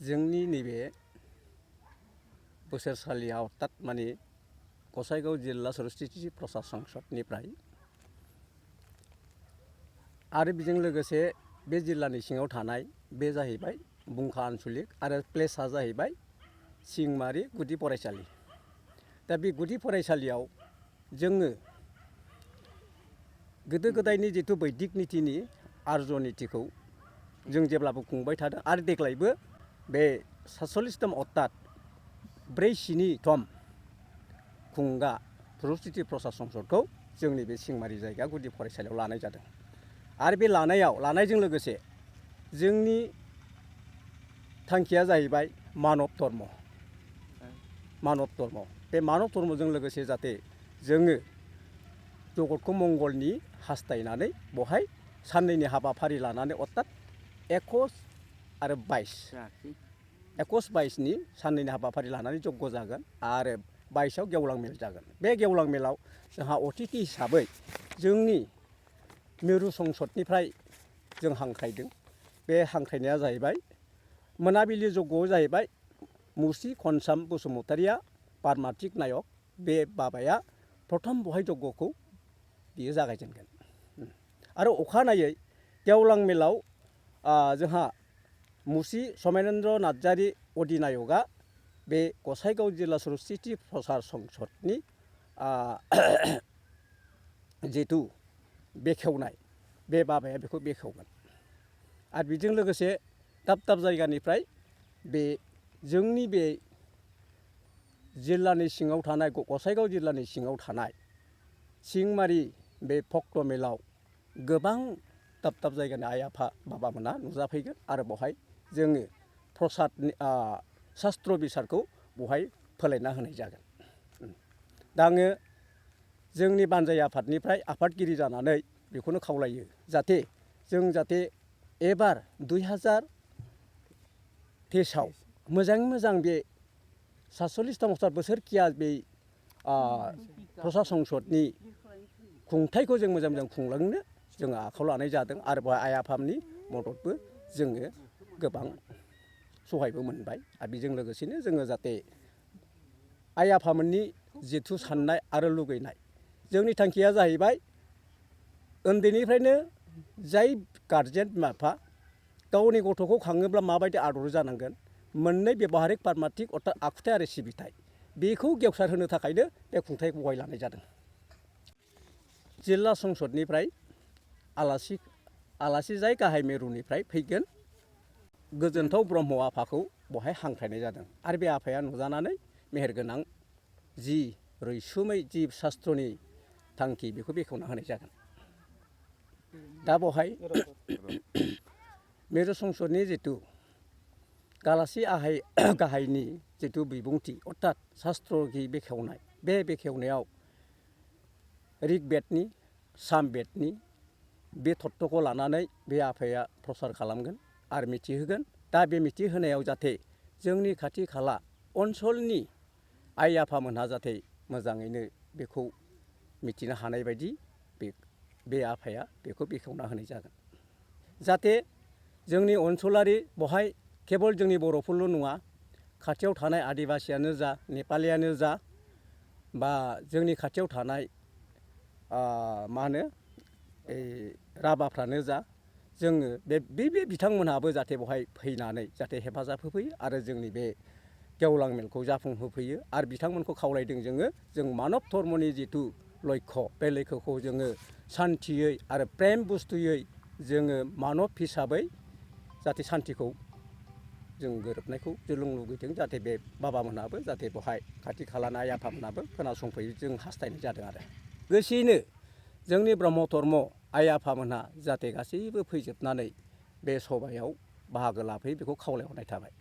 जोंनि नैबे बोसोरसालियाव अर्थात माने गसाइगाव जिल्ला सरस्वती प्रसाद संसदनिफ्राय आरो बेजों लोगोसे बे जिल्लानि सिङाव थानाय बे जाहैबाय बुंखा आनसलिक आरो प्लेसआ जाहैबाय सिंमारि गुदि फरायसालि। दा बे गुदि फरायसालियाव जोङो गोदो गोदायनि जिथु बैदिक नीतिनि आर्य नीतिखौ जों जेब्लाबो खुंबाय थादों आरो देग्लायबो बे 47तम अर्थात 4-7 खुंगा सरस्वती प्रसाद संसदखौ जोंनि बे सिंमारि जायगा गुदि फरायसालियाव लानाय जादों। आरो बे लानायजों लोगोसे जोंनि थांखिया जाहैबाय मानब धर्म। बे मानब धर्मजों लोगोसे जाहाथे जोङो जगतखौ मंगलनि हास्थायनानै बहाय साननैनि हाबाफारि लानानै अर्थात 21 आरो 22 साननैनि हाबाफारि लानानै जग्य जागोन आरो 22आव गेवलां मेल जागोन। बे गेवलां मेलाव जोंहा अतिथि हिसाबै जोंनि मिरु संसदनिफ्राय जों हांख्रायदों। बे हांख्रायनाया जाहैबाय मोनाबिलि जग्यआव जाहैबाय मुसि खनसाम बसुमतारिया पारमार्थिक नायक बे बाबाया प्रथम बहाय जग्यखौ बियो जागायजेनगोन। आरो अखानायै गेवलां मेलाव जोंहा मुसि समेनेन्द्र नार्जारि अधिनायकआ बे गसाइगाव जिल्ला सरस्वती प्रसाद संसदनि जिथु बेखेवनाय बे बाबाया बेखौ बेखेवगोन। आरो बेजों लोगोसे दाब दाब जायगानिफ्राय बे जोंनि बे जिल्लानि सिङाव थानाय गसाइगाव जिल्लानि सिङाव थानाय सिंमारि बे भक्त मेलाव गोबां दाब दाब जायगानि आइ आफा बाबामोना नुजाफैगोन आरो बेवहाय जोङो प्रसादनि शास्त्र बिसारखौ बेवहाय फोलायना होनाय जागोन। दा आङो जोंनि बानजाय आफादनिफ्राय आफादगिरि जानानै बेखौनो खावलायो जाहाथे एबार 2023आव मोजाङै मोजां बे 47तम बोसोरखिया बे प्रसाद संसदनि खुंथायखौ जों मोजां मोजां खुंलांनो जोङो आखायाव लानाय जादों। आरो बेवहाय आइ आफानि मददबो जोङो गोबां सहायबो मोनबाय। आरो बेजों लोगोसेनो जोङो जाहाथे आइ आफामोननि जिथु साननाय आरो लुगैनाय जोंनि थांखिया जाहैबाय उन्दैनिफ्रायनो जाय गारजेन बिमा बिफा गावनि गथ'खौ खाङोब्ला माबायदि आदर जानांगोन मोननै बेबहारिक पारमार्थिक अर्थात आखुथाय आरो सिबिथाय बेखौ गेवसार होनो थाखायनो बे खुंथायखौ बहाय लानाय जादों। जिल्ला संसदनिफ्राय आलासि जाय गाहाय मिरुनिफ्राय फैगोन गोजोनथाव ब्रह्म आफाखौ बहाय हांख्रायनाय जादों। आरो बे आफाया नुजानानै मेहेरगोनां जि रैसुमै जि शास्त्रनि थांखि बेखौ बेखेवना होनाय जागोन। दा बेवहाय मिरु संसदनि जिथु गाहायनि जिथु बिबुंथि अर्थात शास्त्रनि बेखेवनाय बे बेखेवनायाव ऋग बेदनि साम बेदनि बे तत्वखौ लानानै बे आफाया प्रसार खालामगोन आरो मिथिहोगोन। दा बे मिथिहोनायाव जाहाथे जोंनि खाथि खाला ओनसोलनि आइ आफामोनहा जाहाथे मोजाङैनो बेखौ मिथिनो हानाय बायदि बे आफाया बेखौ बेखेवना होनाय जागोन। जाहाथे जोंनि ओनसोलारि बहाय केबल जोंनि बर'फोरल' नङा खाथियाव थानाय आदिबासियानो जा नेपालियानो जा बा जोंनि खाथियाव थानाय राभाफ्रानो जा जोङो बे बिथांमोनहाबो जाहाथे बेवहाय फैनानै जाहाथे हेफाजाब होफैयो आरो जोंनि बे गेवलां मेलखौ जाफुंहोफैयो। आरो बिथांमोनखौ खावलायदों जों मानब धर्मनि जिथु लक्ष्य बे लक्ष्यखौ जोङो सान्थियै आरो प्रेम बुस्थुयै जोङो मानब हिसाबै जाहाथे सान्थिखौ जों गोरोबनायखौ जों लुगैदों। जाहाथे बे बाबामोनहाबो जाहाथे बेवहाय खाथि खालानि आइ आफामोनहाबो खोनासंफैयो जों हास्थायनाय जादों। आरो लोगोसेयैनो जोंनि ब्रह्म धर्म आइ आफामोनहा जाहाथे गासैबो फैजोबनानै बे सभायाव बाहागो लाफैयो बेखौ खावलायहरनाय थाबाय।